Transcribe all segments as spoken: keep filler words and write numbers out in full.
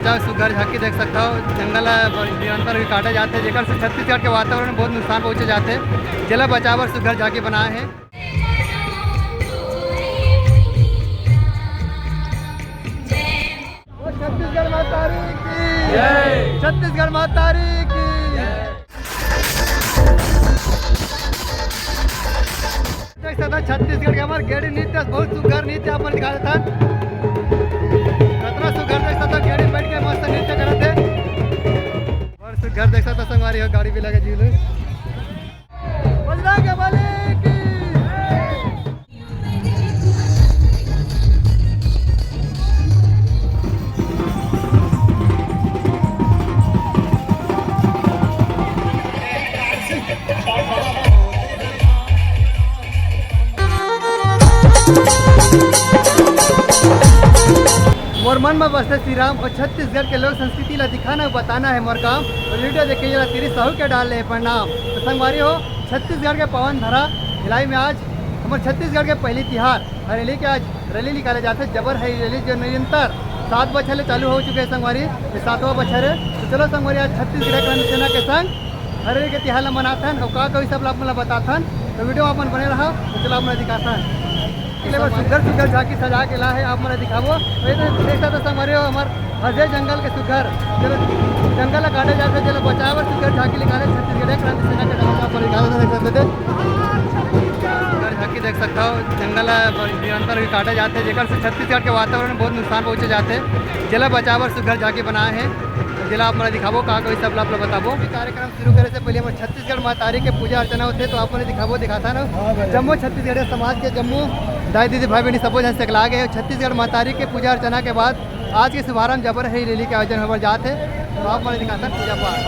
अच्छा, सुघर झांकी देख सकथव, जंगल ह निरंतर भी काटे जाथे, जेकर से छत्तीसगढ़ के वातावरण में बहुत नुकसान पहुंचे जाथे। जेला बचाए बर सुघर झांकी बनाए हे। छत्तीसगढ़ महतारी की जय। छत्तीसगढ़ महतारी की। देख सकथव छत्तीसगढ़ के हमर गेड़ी नृत्य, बहुत सुघर नृत्य आप मन दिखा देथन। कतना सुघर देख सकथव, गेड़ी में बैठ के मस्त नृत्य करत हे। और सुघर देख सकथव संगवारी हो, गाड़ी भी लगे जुलूस। बजरंग बली की। मोर मन में बसथे श्री राम और छत्तीसगढ़ के लोक संस्कृति ला दिखाना, बताना है मोर काम। और वीडियो देख के जरा तेरी सहू के डाल ले प्रणाम। तो संगवारी हो, छत्तीसगढ़ के पावन धरा भिलाई में आज हमर छत्तीसगढ़ के पहली तिहार हरेली के आज रैली निकाले जाथे, जबर हरेली, जो निरंतर सात बछर ले चालू हो चुके हे संगवारी, ये सातवां बछर हे। तो चलो संगवारी, आज छत्तीसगढ़ क्रांति सेना के संग हरेली के तिहार ला मनाथन अउ का का होही सब ला आप मन ला बताथन। तो वीडियो में आप मन बने रहा। तो चलो आप मन ला दिखाथन। अकेले बस सुघर सुघर झांकी सजा के ला हे, आप मन ला दिखाबो। तो ये तो देख सकथव संगवारी हो, हमर हजे जंगल के सुघर, जेला जंगल ला काटे जाथे, जेला बचाए बर सुघर झांकी निकाले छत्तीसगढ़ क्रांति सेना के जवान मन। आप मन ला दिखा देथन, देख सकथव। सुघर झांकी देख सकथव, जंगल ह निरंतर भी काटे जाथे, जेकर से छत्तीसगढ़ के वातावरण में बहुत नुकसान पहुंचे जाथे। जेला बचाए बर सुघर झांकी बनाए हे, जेला आप मन ला दिखाबो, का का होही सब ला आप ला बताबो। ये कार्यक्रम शुरू करे से पहले हमर छत्तीसगढ़ महतारी के पूजा अर्चना होथे, तो आप मन ला दिखाबो, दिखाथन ना। जम्मो छत्तीसगढ़िया समाज के जम्मो दाई दीदी भाई बहनी सबो झन सकला गे हे। छत्तीसगढ़ महतारी के पूजा अर्चना के बाद आज के शुभारंभ जबर हरेली रैली के आयोजन होय बर जात हे, तो आप मन ला दिखाथन पूजा पाठ।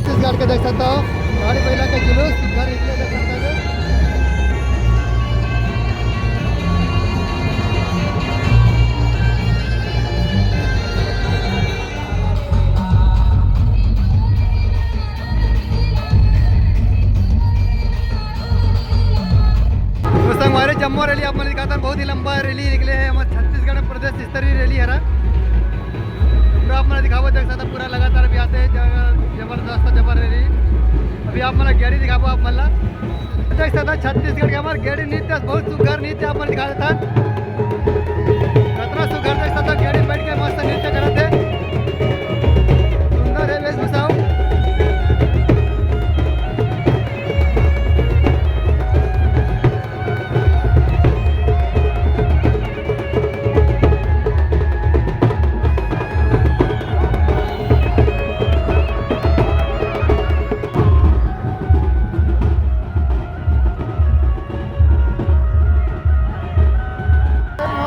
छत्तीसगढ़ के देख सकथव, गाड़ी बइला के जुलूस घर निकले देख सकथव। तो संगवारी, जम्मो रैली आप मन दिखाथन, बहुत ही लंबा रैली निकले हे हमर छत्तीसगढ़ प्रदेश स्तरीय रैली हरा। पूरा आप मन दिखाबो, देख सकथव, पूरा लगातार भी आथे, ज-, जबरदस्त जबर रैली। अभी आप मन ला गेड़ी दिखाबो आप मन ला। देख सकथव, छत्तीसगढ़ के हमर गेड़ी नृत्य, बहुत सुघर नृत्य आप मन दिखा देथन। कतना सुघर देख सकथव, गेड़ी में बैठ के मस्त नृत्य करत हे। सुंदर हे वेशभूषा।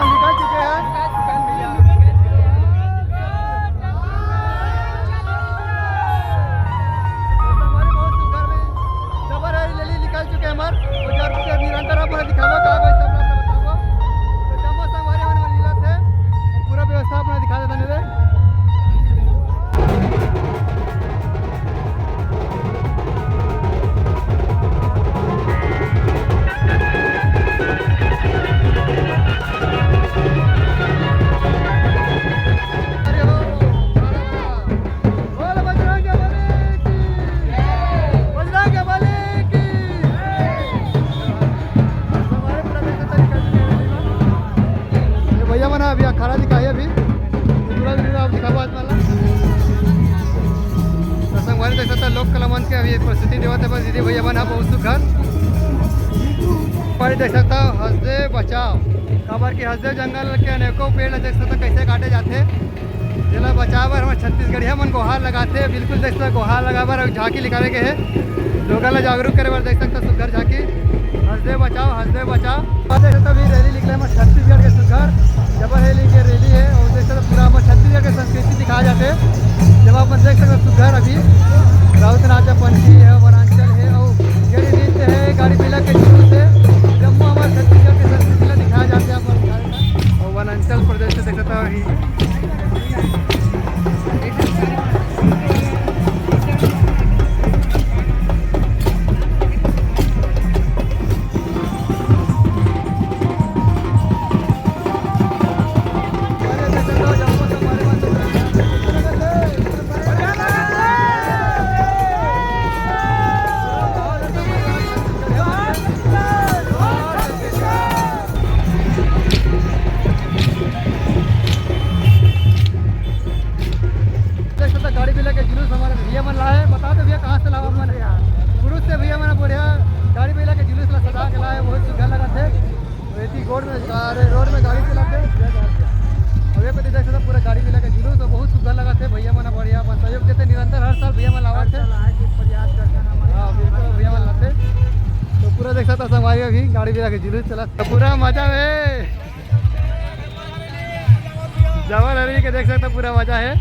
निकल चुके हैं। हमारे बहुत सुंदर में जबर है, रैली निकल चुके हैं हमार। तो जब से निरंतर आप लोग दिखावा, कहाँ गए सब लोग बताओ। तो जम्मो संगवारी हमन मिलत हे, पूरा व्यवस्था अपना दिखा देता नहीं। बोल बजरंग बली की, बजरंग बली की। ये भैया मन अभी अखाड़ा दिखाई, अभी पूरा वीडियो आप दिखाबो आज वाला। तो संगवारी देख सकथव, लोक कला मंच के अभी प्रस्तुति देवत हे बस दीदी भैया मन ह बहुत सुघर। पर देख सकथव, हंसदे बचाओ। काबर कि हसदेव जंगल के अनेकों पेड़ ल देख सकत हव कइसे काटे जाथे, जेला बचाए बर हमर छत्तीसगढ़िया मन गोहार लगाथे। बिल्कुल देख सकत हव गोहार लगाए बर अउ झांकी निकाले गे हे, लोगन ल जागरूक करे बर देख सकत हव सुग्घर झांकी, हसदेव बचाओ, हसदेव बचाओ। अउ देख सकत हव अभी रैली निकले हे हमर छत्तीसगढ़ के सुग्घर, जबर रैली के रैली हे अउ देख सकत हव पूरा हमर छत्तीसगढ़ के संस्कृति दिखाए जाथे। जब आप मन देख सकत हव सुग्घर अभी राउत नाचा पंथी हे, वनांचल हे अउ जेन नृत्य हे, गाड़ी बइला के जुलूस हे, जम्मो हमर छत्तीसगढ़ के संस्कृति ला दिखाए जाथे आप मन। अउ वनांचल प्रदेश से देखत हव ही। देख सकत हव गाड़ी बइला के जुलूस हमर भइया मन लाए। बता दो भइया, कहाँ से लावा मन? कुरुद से भइया मन बढ़िया गाड़ी बइला के जुलूस ला सजा के लाए, बहुत सुग्घर लगत हे। अउ एती रोड में, अरे, रोड में गाड़ी चलाथे। अउ ये कोती देख सकत हव पूरा गाड़ी बइला के जुलूस, अउ बहुत सुग्घर लगत हे। भइया मन बढ़िया अपन सहयोग देथे निरंतर, हर साल भइया मन लावत हे। हाँ, बिल्कुल, भइया मन लाथे। तो पूरा देख सकत हव संगवारी अभी गाड़ी बइला के जुलूस चलत हे, पूरा मजा में। जबर रैली के देख सकत हव पूरा मजा हे।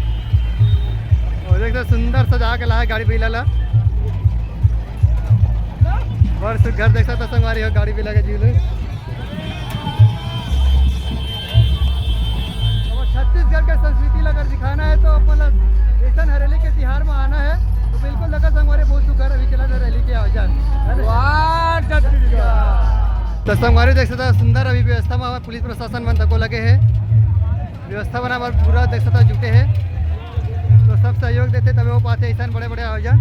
अउ देख सकत हव सुंदर सजा के लाए गाड़ी बइला ला। बड़ सुग्घर देख सकत हव संगवारी हो गाड़ी बइला के जुलूस। अब छत्तीसगढ़ के संस्कृति ला अगर दिखाना हे तो अपन ला अइसन हरेली के तिहार में आना हे। तो बिल्कुल देखत हव संगवारी बहुत सुग्घर अभी चलत हे रैली के आयोजन। वाह, छत्तीसगढ़। तो संगवारी देख सकत हव सुंदर अभी व्यवस्था में पुलिस प्रशासन मन तको लगे हे, व्यवस्था बनाए बर पूरा देख सकत हव जुटे हे। तो सब सहयोग देथे तभे हो पाथे अइसन बड़े-बड़े आयोजन।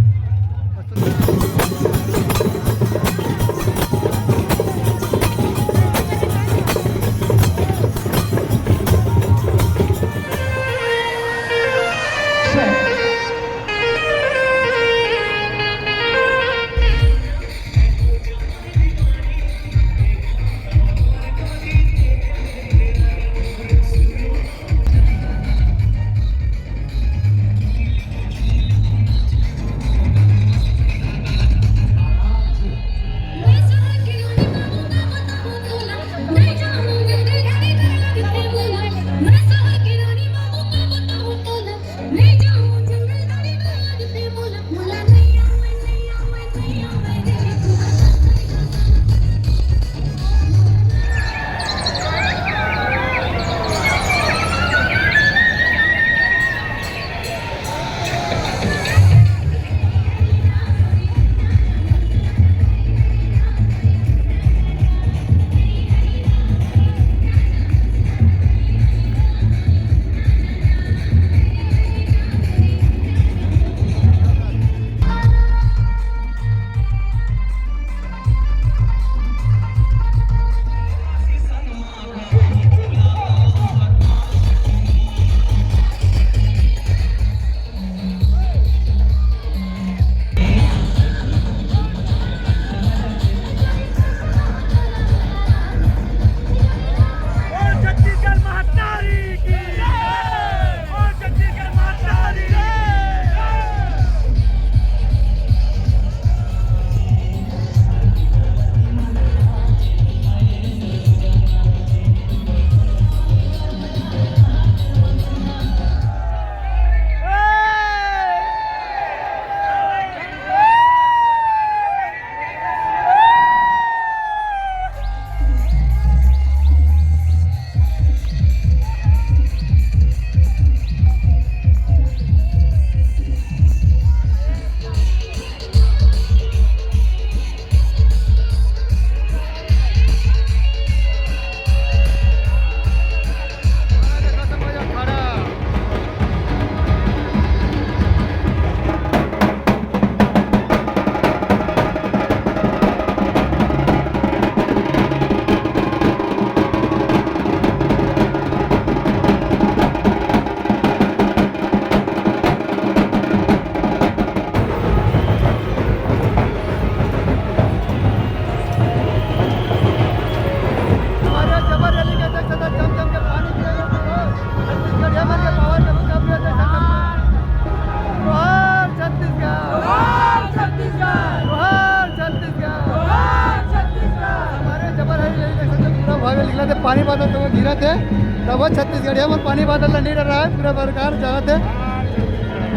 तब वो छत्तीसगढ़िया मन पानी बादल ला नहीं डर रहा है, पूरा बरकरार चलत हे।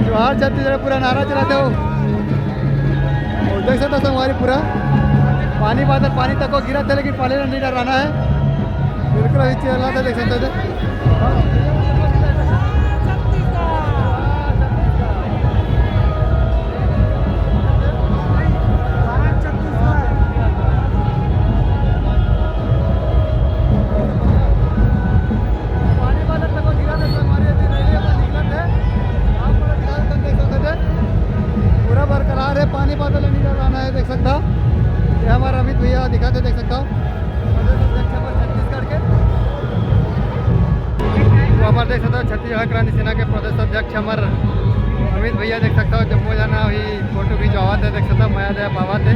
जोहार छत्तीसगढ़ पूरा नारा चलत हे वो। अउ देख सकत हो संगवारी, पूरा पानी बादल, पानी तको गिरत हे, लेकिन पानी ला नहीं डराना है। बिल्कुल अभी चलत हे, देख सकत हो। पानी बादल तको गिरत हे, संगवारी, अभी रैली अपन निकलत हे। आप पूरा दिखा देते हैं, देख सकत हो। पूरा बरकरार है, पानी बादल नहीं डराना है, देख सकत हो। ये हमारा अमित भैया दिखाते, देख सकत हो। प्रदेश अध्यक्ष हमारे छत्तीसगढ़ के। तो हमारे देख सकत हो छत्तीसगढ़ क्रांति सेना के प्रदेश अध्यक्ष हमारे अमित भैया देख सकत हो, जम्मो झन अभी फोटो खिंचवावत हे, देख सकत हो, मया दया पावत हे।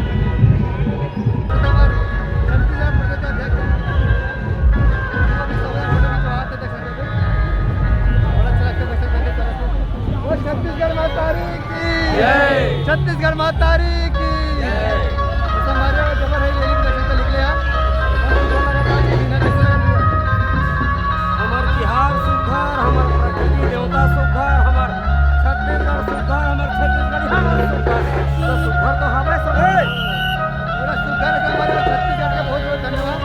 हमारे छत्तीसगढ़ प्रदेश अध्यक्ष, वो भी सब फोटो खिंचवावत हे, देख सकत हो। बड़ा अच्छा लगता है, देख सकत हो। वो छत्तीसगढ़ माता री की। जय। छत्तीसगढ़ माता री की। जय। ऐसा हमारे जबर है, ये लिख सकते, लिख ले यार। हमर बिहार सुघर, हमर प्रकृति देवता सुघर, हमर छत्तीसगढ़ सुघर, हमर छत्तीसगढ़, हमर सुघर। तो सुघर तो हवे सब। पूरा सुघर है हमारे छत्तीसगढ़ के, बहुत बहुत धन्यवाद।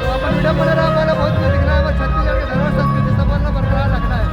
तो अपन वीडियो बने रहा, हमारा बहुत कुछ दिखना है, बस छत्तीसगढ़ के धरोहर संस्कृति सब बरकरार रखना है।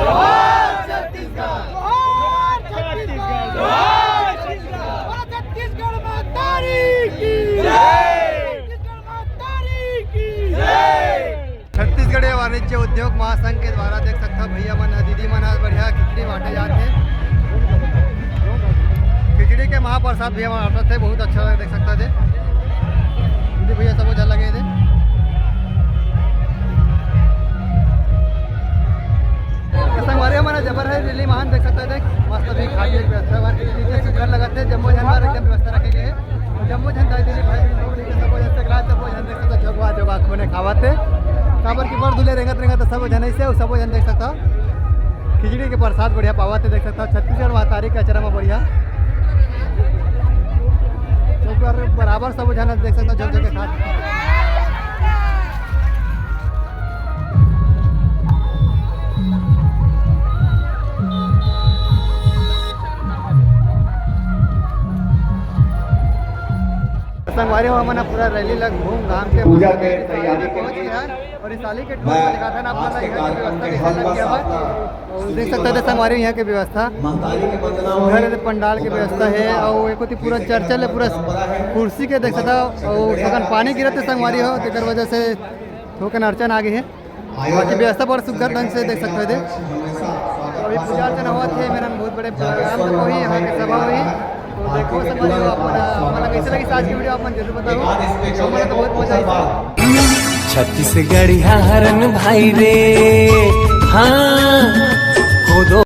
जोहार छत्तीसगढ़। जोहार छत्तीसगढ़। जोहार छत्तीसगढ़। बोलो छत्तीसगढ़ माता री की। जय। छत्तीसगढ़ माता री की। जय। छत्तीसगढ़ वाणिज्य उद्योग महासंघ के द्वारा देख सकत हो भैया मन, दीदी मन ह बढ़िया खिचड़ी बांटे जात हे। खिचड़ी के महाप्रसाद भैया मन बांटत हे, बहुत अच्छा लगे, देख सकत हो जे दीदी भैया सब उधर लगे थे। तो संगवारी मन जबर है, रैली महान देख सकत हो, देख मस्त भी खाने की व्यवस्था बार कितनी सुंदर लगत हे, जम्मो झन बार एकदम व्यवस्था रखे गए हे। जम्मो झन दाई दीदी भाई बहन लोग लेके सबो झन टकराए, सबो झन देख सकत हो, झोंकवा झोंकवा खूने खावत हे। काबर कि बड़ दूर ले रेंगत रेंगत सबो झन ऐसे अउ सबो झन देख सकत हो खिचड़ी के प्रसाद बढ़िया पावत हे, देख सकत हो छत्तीसगढ़ महतारी के अचरा म बढ़िया। तो बर-, बराबर सबो झन देख सकत हो झोंक झोंक के खात। संगवारी हो, हमन ह पूरा रैली ला घूम घाम के पूजा के तैयारी पहुंच गए हैं। और इस साली के ढोल मैं बजा के आप आज के यहाँ की कार्यक्रम व्यवस्था के कैसे हलवा लग गया है। साधना और देख सकते हैं संगवारी, यहाँ की व्यवस्था महतारी के वंदना हो। घर पंडाल की व्यवस्था है और एक होती पूरा चर्चा ले पूरा कुर्सी के देख सकता और अगर पानी गिरत हे संगवारी हो, तेकर वजह से थोकन अड़चन आ गई है। बाकी व्यवस्था बड़ सुग्घर ढंग से देख सकते हो दे। तो अभी पूजा अर्चना होवत हे, मेरन बहुत बड़े प्रोग्राम तक होही, यहाँ के सभा होही। तो देखो संगवारी हो, आप मन, आप मन कैसे लगी आज की वीडियो, आप मन जरूर बताओ। हमन तो बहुत मजा आई। छत्तीसगढ़िया हरन भाई रे, हाँ।